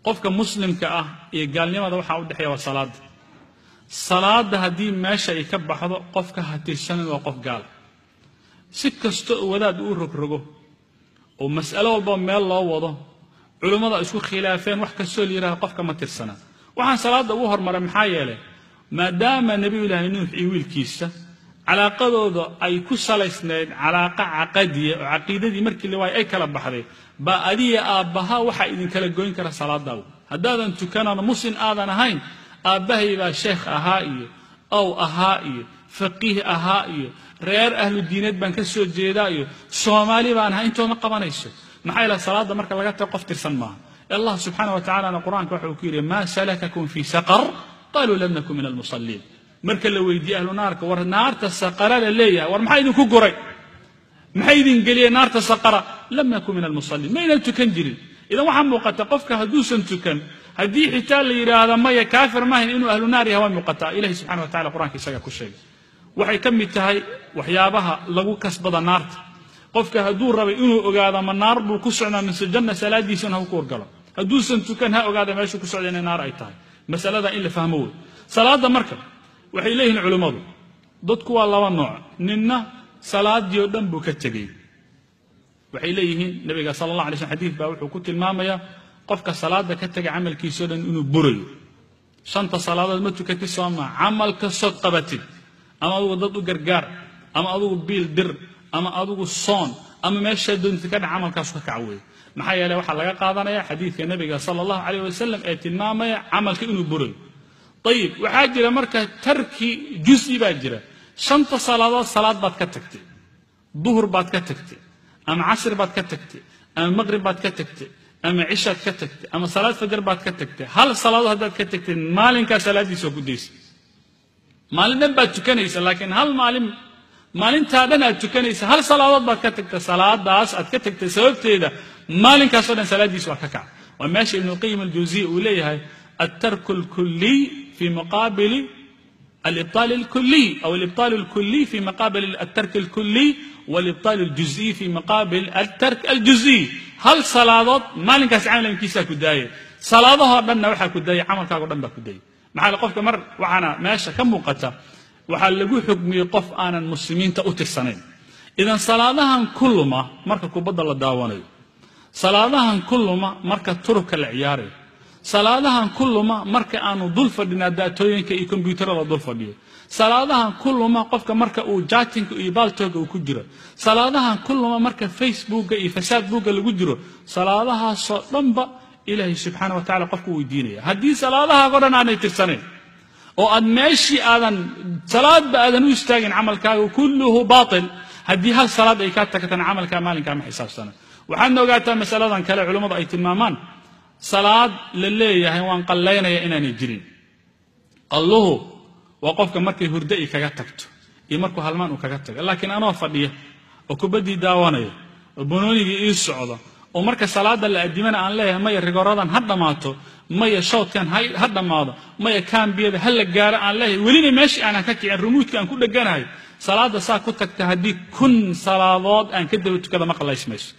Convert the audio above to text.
Qofka muslimka ah iyo gaalnimada waxaa u dhexeeya waa salaada. Salaada haddii meesha ay ka baxdo, qofka ha tirsanin waa qof gaala. Si kasta oo wadaad uu rogrogo oo mas'alo walba meel loo wado, culummada isku khilaafeen, wax kastoo la yidhahdo qofka ma tirsana. Waxaan salaadda ugu hormaray maxaa yeelay, maadaama Nebiyullaahi Nuux iyo wiilkiisa calaaqadooda ay ku salaysnayd calaaqa caqadiya oo caqiidadii markii la waayay ay kala baxday, baa adiya aabbaha waxaa idinkala goyn kara salaadaagu. Haddaadan tukanano muslim aadan ahayn, aabbahay baa sheekh ahaa iyo ow ahaa iyo faqiih ahaa iyo reer ahlu diineed baan ka soo jeedaa iyo Soomaali baan ahaa, intooma qabanayso. Maxaa yeele, salaadda marka laga tago qof tirsan maaha. Allah subxaana wa tacalana Qur-aanka waxa uu ku yidhi: "Maa salakakum fii saqar? Qaluu lam naku min almusalliin." Marka la weydiiyey ahlu naarka, war naarta saqara la leeyahay, war maxaa idinku guray, maxay idin geliyeen naarta saqara? "Lam naku min almusalliin", maynan tukan jirin. Idan waxaa muuqata qofka hadduusan tukan, haddii xitaa la yidhaahdo maya, kaafir maahan, inuu ahlu naar yahay waa muuqataa. Ilahi subxana wa tacala Qur-aanka isaga ku sheegay. Waxay ka mid tahay waxyaabaha lagu kasbada naarta. Qofka hadduu rabay inuu ogaado ma naar buu ku socdaa mise janna, salaadiisana ha ku wargalo. Hadduusan tukan, ha ogaada meeshuu ku socda inay naar ay tahay. Masalada in la fahmo wey. Salaadda marka waxay leeyihiin culimmadu, dadku waa laba nooc. Ninna salaadii oo dhan buu ka tegey. Waxay leeyihiin, Nabiga sala Allah alay slm xadiid baa wuxuu ku tilmaamayaa qofka salaada ka tegay camalkiisao dhan inuu burayo. Shanta salaadood ma tukatid sooma, camal kastood qabatid, ama adugu dad u gargaar, ama adugu biil dir, ama adugu soon, ama meeshaa doontid ka dhac, camalkaasu ka kac weeye. Maxaa yeeley, waxaa laga qaadanaya xadiidka Nabiga sala Allahu calayh wasalam ee tilmaamaya camalka inuu burayo. Ayib, waxaa jira marka tarki jusi baa jira. Shanta salaadood salaad baad ka tagtay, duhur baad ka tagtay, ama casr baad ka tagtay, ama maqrib baad ka tagtay, ama cishaad ka tagtay, ama salaad fajar baad ka tagtay. Hal salaadood haddaad ka tagtay, maalinkaa salaaddiisa waa ku daysa. Maalin dhan baad tukanaysa, laakiin hal maalin, maalintaa dhan aad tukanaysa, hal salaadood baad ka tagtay. Salaadaas aad ka tagtay sababteeda maalinkaasoo dhan salaaddiisa waa ka kaca. Waa meesha Ibnuqayim Aljawsiya uu leeyahay: altarku alkuliy fi muqaabili alibطaal alkuliy, aw alibطaal alkuliy fi muqaabil altark alkuliy, walibطaal aljuز'iy fi muqaabil altark aljuز'iy. Hal salaadood maalinkaas camalkiisaa ku daayay, salaadahoo dhanna waxaa ku daayay camalkaago dhan baa ku daayay. Maxaa qofka mar waxaana meesha ka muuqata, waxaa lagu xukmiyey qof aanan muslimiinta u tirsanayn. Idan salaadahan ku luma marka kubadda la daawanayo, salaadahan ku luma marka turubka la ciyaarayo, salaadahan ku luma marka aanu dul fadhinaa daatooyinka iyo kombyuutarada dul fadhiyo, salaadahan ku luma qofka marka uu chattingka iyo Paltalkga uu ku jiro, salaadahan ku luma marka Facebooka iyo fasaadbuugga lagu jiro, salaadahaasoo dhanba Ilaahay subxaana wa tacala qofku weydiinaya. Haddii salaadahaago dhan aanay tirsanayn oo aad meeshii aadan salaadba aadan u istaagin, camalkaaga kulluhu baatil. Haddii hal salaad ay kaa tagtana, camalkaa maalinkaa ma xisaabsana. Waxaadna ogaataa masaladan kale culimmadu ay tilmaamaan, salaad la leeyahay waan qallaynaya inaanay jirin. Qalluhu waa qofka markay hurdo i kaga tagto iyo markuu halmaan uu kaga tago. Laakiin anoo fadhiya oo kubaddii daawanaya oo banoonigii ii socdo, oo marka salaada la addimana aan leeyahay maya, rigooradan ha dhammaato, maya, shoodkan ha dhammaado, maya, kaambiyada ha la gaaro aan leeyahay, welina meeshii aanan ka kicin, remotekii aan ku dheganahay, salaadda saa ku tagta haddii 1000 salaadood aan ka daba tukada ma qallaysmayso.